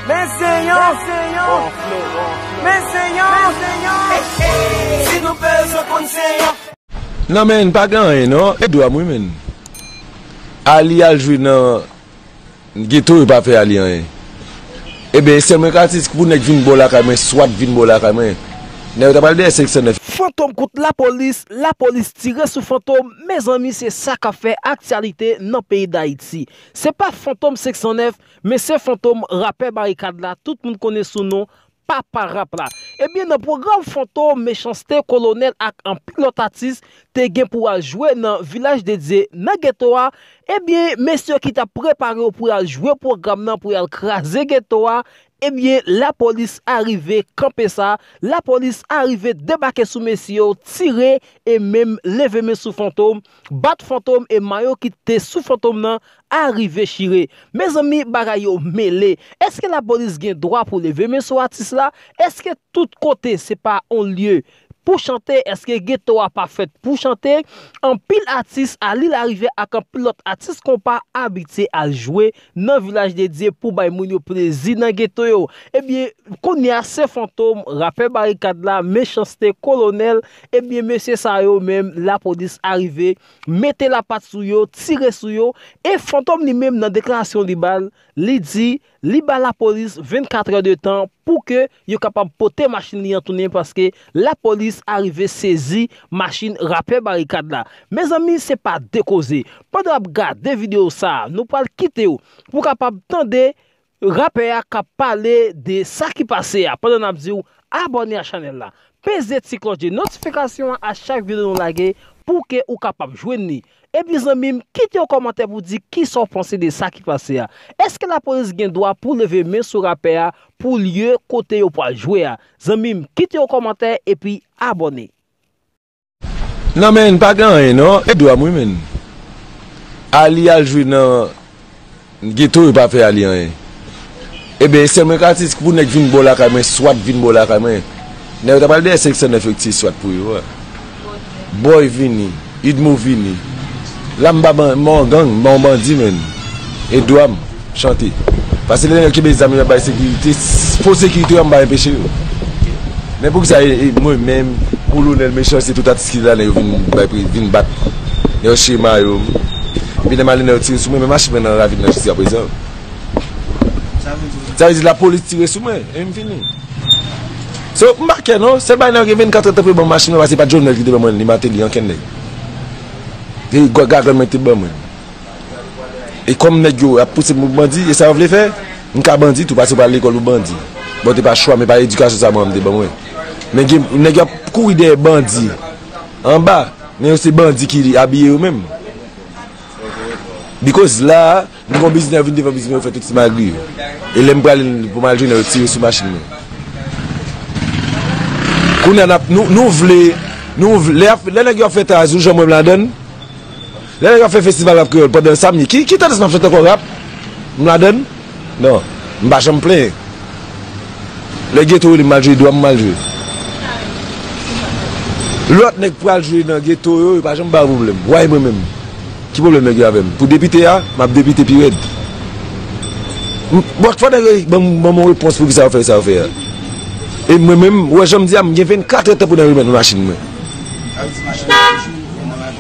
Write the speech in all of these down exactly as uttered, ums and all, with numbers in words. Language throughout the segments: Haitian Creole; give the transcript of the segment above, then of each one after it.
Men se yon, men se yon, men se yon, men se yon. Si nou bezwen konn se yon. Non, men, pa gen anyen, non. E dwa m, wi, men. Ali al jwe nan geto, yo pa fè Ali anyen. Ebyen, sèlman Katis pou nèg vin bò lakay mwen, swat vin bò lakay mwen. Nèg yo ta pral dèyè senk san nèf. Fantom kont lapolis, lapolis tire sou Fantom. Mezanmi, se sa k ap fè aktyalite nan peyi Dayiti. Se pa Fantom senk san nèf, men se Fantom, rapè Barikad la, tout moun konnen sou non Papa Rap la. Ebyen, nan pwogram Fantom, Mechanste, Kolonèl ak anpil lòt atis te gen pou al jwe nan Vilaj de Dye, nan geto a. Ebyen, mesye yo ki t ap prepare yo pou y al jwe pwogram nan, pou y al kraze geto a, ebyen, lapolis arive kanpe sa. Lapolis arive debake sou mesye yo, tire e menm leve men sou Fantom, bat Fantom e mayo ki te sou Fantom nan arive chire. Mezanmi, bagay yo mele. Èske lapolis gen dwa pou leve men sou atis la? Èske tout kote se pa on lye pou chante? Èske geto a pa fèt pou chante? Anpil atis, Ali Larive ak anpil lòt atis konpa abitye al jwe nan Vilaj de Dye pou bay moun yo plezi nan geto yo. Ebyen, kounye a se Fantom, rapè Barikad la, Mechanste, Kolonèl, ebyen, mesye sa yo menm, lapolis arive mete lapat sou yo, tire sou yo, e Fantom li menm nan deklarasyon li ba l, li di li ba lapolis vennkatrè de tan pou ke yo kapab pote machin li an tounen, paske lapolis arive sezi machin rapè Barikad la. Mezanmi, se pa de koze. Pandan w ap gade videyo sa a, nou pral kite w pou w kapab tande rapè a k ap pale de sa ki pase a, pandan n ap di w abòne a chanèl la, peze ti klòch de notifikasyon an a chak videyo nou lage pou ke ou kapab jwenn li. Epi zanmi m, kite yon kòmantè pou di kisa w panse de sa ki pase a. Èske lapolis gen dwa pou leve men sou rapè a pou lye kote yo pral jwe a? Zanmi m, kite yon kòmantè epi abòne. Non, men, pa gen anyen, non. E dwa m, wi, men. Ali al jwe nan geto, yo pa fè Ali anyen. Ebyen, sèlman Katis pou nèg vin bò lakay mwen, swat vin bò lakay mwen. Nèg yo ta pral dèyè senk san nèf, yo ti swat pou yo, wi. Boy vini, Idmo vini. La m pa ban, m pa yon gang, m pa yon bandi, men. E dwa m. Chante. Paske lè nèg yo kenbe zam yo, y ap bay sekirite, fo sekirite yo, m pa enpeche yo. Men poukisa e, e mwen menm, Kolonèl, Mechanste, tout atis ki la, nèg yo vin bay pri, vin bat. Nèg yo chire mayo m. Epi lè m ale, nèg yo tire sou mwen, men machin mwen nan ravin nan jiskaprezan. Sa vle di lapolis tire sou mwen, e m fini. So, m pa kè non, sèl bagay nèg yo gen vennkatrè tan pou yo ban m machin mwen, paske pa t Jovenel ki te ban mwen li, Martelly, ankenn nèg. E gagòt mwen te ban mwen. E kòm nèg yo ap pouse m pou bandi, e sa yo vle fè, m ka bandi tou, paske w pa al lekòl pou bandi. Bon, te pa chwa, men pa edikasyon sa manman m te ban mwen. Men gen nèg yo ap kouri dèyè bandi anba, men yo se bandi ki abiye yo menm. Because la a, m gon biznis, nèg yo vin devan biznis mwen, yo fè tout ti magri yo. E lè m prale pou m al jwenn yo, yo tire sou machin mwen. Kounye a n ap, nou, nou vle, nou vle, lè, lè nèg yo ap fè traz, ou janm wè m ladann? Lè nèg ap fè festival rap kreyòl pandan samdi, ki, ki tandans m ap chante ankò, rap? M ladann? Non, m pa janm plenyen. Lè geto rele m al jwe, dwa m m al jwe. Lòt nèg pral jwe nan geto yo, yo pa janm ba yo pwoblèm. Why mwen menm? Ki pwoblèm nèg yo avè m? Pou depite a, m ap depite pi rèd. M, bon, fò nèg yo ban m, ban m yon repons pou kisa yo fè sa yo fè a. E mwen menm, ou wè jan m di a, m gen vennkatrè tan pou nèg remèt mwen machin mwen.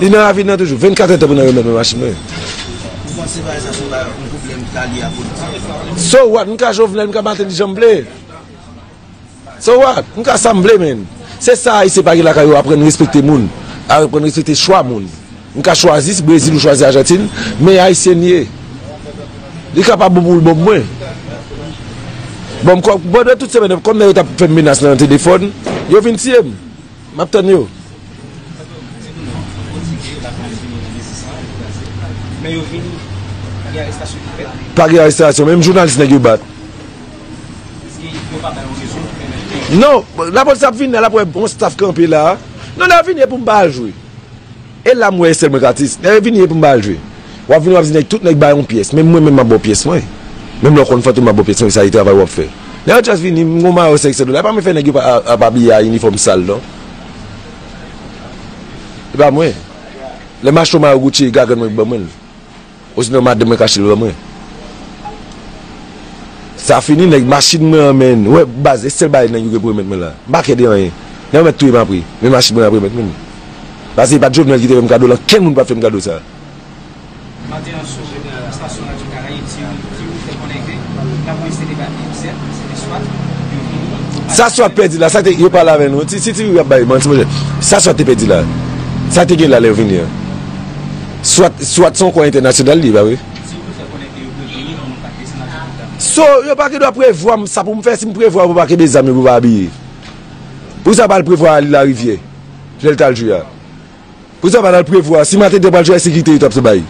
Li nan ravin nan toujou. Vennkatrè tan pou nèg remèt mwen machin mwen. Ou panse bagay sa se yon bagay, yon pwoblèm ki ta lye a politik? So what? M ka Jovenel, m ka Martelly, jan m vle. So what? M ka sa m vle, men. Se sa Ayisyen pa gen lakay yo, aprann respekte moun. Aprann respekte chwa moun. M ka chwazi Brezil ou chwazi Ajantin, men Ayisyen li ye. Li kapab bon pou l bon pou mwen. Bon, m kwè, pandan tout semèn nan, kòm nèg yo t ap fè m menas nan telefòn, yo vin tiye m. M ap tann yo. Men yo vini, pa gen arestasyon ki fèt. Pa gen arestasyon, menm jounalis nèg yo bat. Yo pa bay yon rezon pou pèmèt ke... Non, lapolis ap vini, l ap wè yon staff kanpe la. Non, nèg vini e pou m pa al jwe. E la m wè e sèl mwen k atis. Nèg vini e pou m pa al jwe. W ap vini, w ap di nèg, tout nèg bay yon pyès. Menm mwen menm m ap ba w pyès mwen. Menm lè w konn Fantom m ap ba w pyès mwen, sa e travay w ap fè. Nèg yo just vini, m gon mayo senk san dola. E pa mwen fè nèg yo pa, ap abiye a inifòm sal, non. E pa mwen. Lè m achte yon mayo Gucci, e gagann mwen ki ban mwen l. Osinon madanm mwen k achte l ban mwen. Sa fini, nèg, machin mwen an, men. Ou wè, baz, e sèl bagay nèg yo gen pou remèt mwen la. M pa kè de anyen. Nèg yo mèt touye m apre. Men machin mwen ap remèt mwen. Paske e pa t Jovenel ki te fè m kado l, ankenn moun pa t fè m kado sa. Maten an sou estasyon Radyo Karayib, Ti Wi, Ti Wi fè konnen ke lapolis te debake, sèt, se te swat, yo vini. Sa swat pèdi la, sa te, yo pale avè nou. Ti, si Ti Wi ap bay manti, monchè. Sa swat te pèdi la. Sa te gen la lè yo vini an. Swat, swat se yon kò entènasyonal li, pa vre? Ti Wi fè konnen ke yo vini, men nou pa t desann avèk yo. So, yo pa gen dwa prevwa m sa pou m fè, si m prevwa yo pa kenbe zam yo pou pa abiye. Pou sa pa al prevwa al Larivyè, lè l t al jwe a. Pou sa pa al prevwa, si maten te pral jwe a, sekirite yo t ap se bay.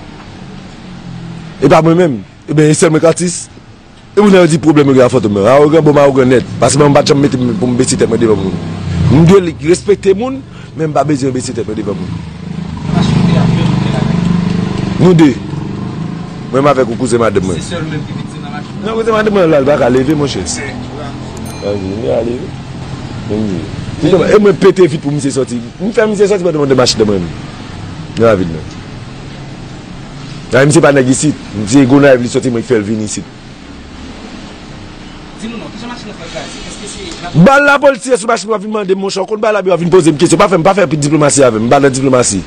E pa mwen menm. Ebyen, e sèl mwen k atis. E moun yo di pwoblèm yo gen a Fantom nan. Awogan, bon, m awogan nèt. Paske mwen m pa t janm mete m pou m bese tèt mwen devan moun. M dwe respekte moun, men m pa bezwen bese tèt mwen devan moun. Nou de. Mwen m avèk yon kouzen madanm mwen. Non, kouzen madanm mwen la, l pa ka leve, monchè. Anvi, m a leve. E mwen pete vit pou misye sòti. M fè misye sòti pandan mwen de machin nan mwen menm. Nan ravin nan. Nan misye pa nèg isit. Misye Gonayiv li sòti, mwen k fè l vin isit. Di nou non, kijan machin nan fè kraze? Èske se la... Bal la pou l tire sou machin nan, w ap vin mande m, monchè, w konn bal la, w ap vin poze m kesyon. Pa fè m, pa fè diplomasi avè m. M pa nan diplomasi.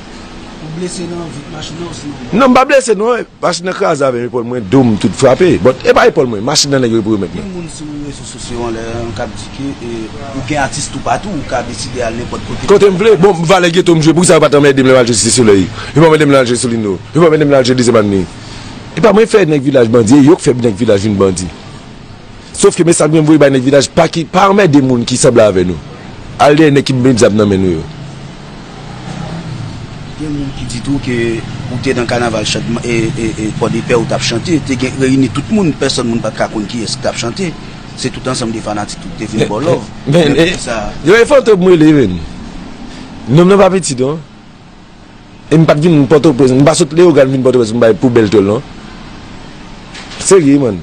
Ou blese nan vit machin nan osinon? Non, m pa blese non. Machin nan kraze avè m, epòl mwen, do m tout frape. But e pa epòl mwen, machin nan nèg yo pou remèt mwen. Gen moun sou rezo sosyo anlè an k ap di ke, e, ou gen atis toupatou, ou ka deside al nenpòt kote. Kote m vle. Bon, valè geto m jwe, poukisa yo pa t anmède m lè m al jwe Site Solèy? Yo pa anmède m lè m al jwe Solino. Yo pa anmède m lè m al jwe Dezyèm Avni. E pa mwen fè nèg vilaj bandi, e yo k fè nèg vilaj vin bandi. Sof ke mesaj mwen voye bay nèg vilaj, pa ki, pa anmède moun ki sanble avè nou. Al dèyè nèg ki met zam nan men nou yo. Gen moun ki di tou ke ou te nan kanaval chan-, e, e, e, Pòdepè, ou t ap chante, te gen reyini tout moun, pèsòn moun pa t ka konn kiyès ki t ap chante. Se tout ansanm de fanatik tou ki te vin ba w love. Men, men, men, e, yo e Fantom m rele, men. Nonm nan pa piti non. E m pa t vin Pòtoprens, m pa sot Leyogàn vin Pòtoprens pou m bay pou bèl tòl non. Serye, man.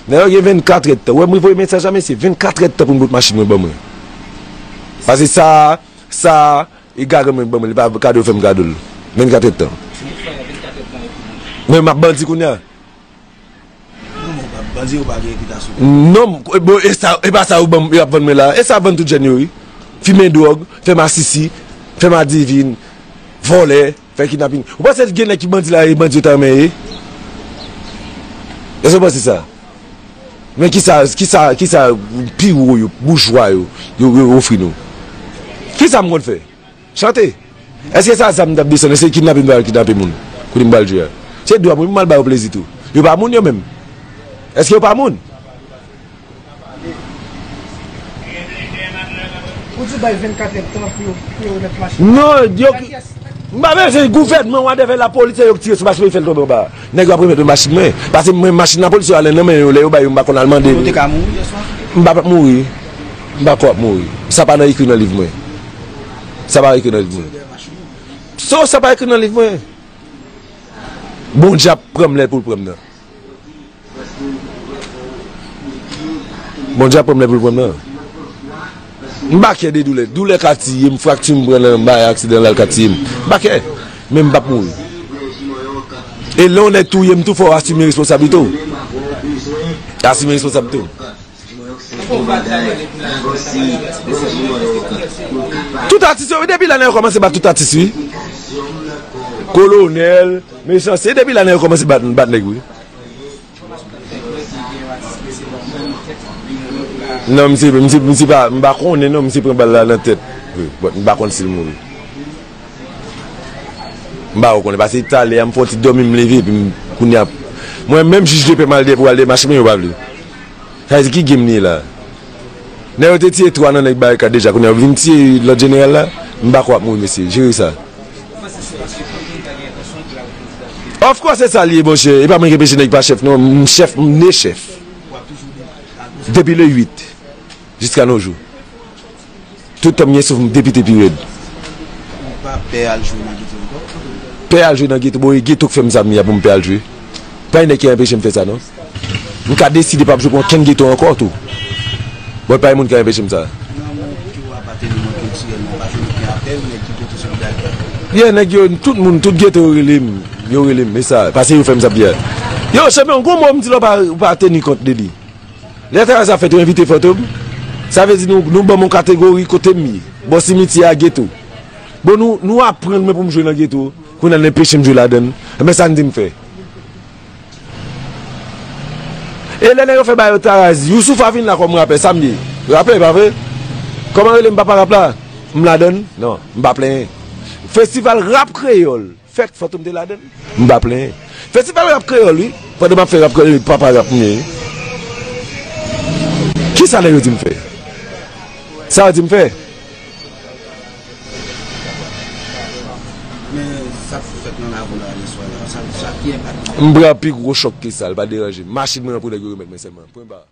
Nèg yo gen vennkatrè tan. Ou wè mwen voye mesaj a mesye, vennkatrè tan pou m pot machin mwen ban mwen. Paske sa, sa, e gagan mwen ban mwen, li pa kado fè m kado l. Vennkatrè tan. Men m ap bandi kounye a. Non, men w pa bandi, ou pa gen repitasyon. Non, bon, e sa, e pa sa yo ban m, yo ap vann mwen la. E sa vann tout jèn yo, wi. Fimen dwòg, fè masisi, fè madivin, vòlè, fè kidnapin. Ou panse gen nèg ki bandi la, e bandi yo ta renmen ye? Èske w panse sa? Men kisa, kisa, kisa pi wo yo, boujwa yo, yo, yo ofri nou? Kisa m konn fè? Chante. Èske sa zam m t ap desann? Èske kidnape m pral kidnape moun? Kote m pral jwe a? Se dwa pou m al ba yo plezi tou. Yo pa moun yo menm. Èske yo pa moun? Ou di bay vennkat èdtan pou yo, pou yo remèt machin. Non, yo ki, m pa bezwen gouvènman, whatever, lapolis, se yo ki tire sou machin mwen, fè l tonbe anba. Nèg yo ap remèt mwen machin mwen. Paske mwen, machin lapolis yo ale nan men yo, lè yo bay yo, m pa konn al mande. Ou te ka mouri yèswa? M pa p ap mouri. M pa kwè w ap mouri. Sa pa nan ekri nan liv mwen. Sa pa ekri nan liv mwen. So, sa pa ekri nan liv mwen. Bondye ap pran m lè pou l pran m nan. Bondye ap pran m lè pou l pran m nan. M pa kè de doulè. Doulè ka tiye m, frakti m pran nan bay aksidan la, l ka tiye m. M pa kè. Men m p ap mouri. E lè yon nèg touye m tou, fò w asime responsablite w. Asime responsablite w. Tout atis yo, wi, depi la nèg yo kòmanse bat tout atis, wi. Kolonèl, Mechanste, depi la nèg yo kòmanse bat, bat nèg, wi. Non, misye, misye, misye pa, m pa konnen non, misye pran bal la nan tèt. Wi, but m pa konn si l mouri. M pa konnen, paske talè a m fè yon ti dòmi, m leve, epi m, kounye a, mwen menm jij de pè m al dèyè pou al dèyè machin mwen, yo pa vle. Sa vle di ki game li ye la? Nèg yo te tiye twa nan nèg Barikad deja, kounye a yo vin tiye lòt jeneral la? M pa kwè w ap mouri, mesye. Jere sa. Of course, se sa l ye, monchè. E pa mwen ki anpeche nèg pa chèf, non. M chèf, m ne chèf. Depi le uit, jiska nos jours. Tout tan m gen souf, m depite pi rèd. Ou pa pè al jwe nan geto ankò? Pè al jwe nan geto, bon, e geto k fè m sa m ye a pou m pè al jwe. Pa gen nèg ki anpeche m fè sa, non. M ka deside pa ap jwe pou okenn geto ankò tou. Bon, pa gen moun ki ka anpeche m sa. Nan moun ki w apateni nan kiltirèlman, pa jwenn okenn apèl, nèg ki pote solidarite? Yeah, nèg yo, tout moun, tout geto yo rele m. Yo rele m, e sa, paske yo fè m sa m ye a. Yo, chanpyon, gon mo m di la, w pa, w pa teni kont de li. Lè travay sa fèt, yo envite Fantom. Sa vle di nou, nou ban m yon kategori kote m ye. Bò simityè a, geto. Bon, nou, nou aprann mwen pou m jwe nan geto. Kounye a, nou enpeche m jwe ladan l. Enben, sa n di m fè. E lè nèg yo fè bagay yo Taraz, Youssoupha vin la kòm rapè, sa m ye. Rapè, pa vre? Kòman rele m papa rap la? M ladan l? Non, m pa plenyen. Festival rap kreyòl. Fèt Fantom te ladan l. M pa plenyen. Festival rap kreyòl, wi. Pandan m ap fè rap kreyòl, papa rap m ye. Kisa nèg yo di m fè? Sa yo di m fè? Men sa k fèt nan lakou la yèswa la, sa, sa ki enpak li? M pran pi gwo chòk ke sa, l pa deranje m. Machin mwen an pou nèg yo remèt mwen sèlman. Pwen ba.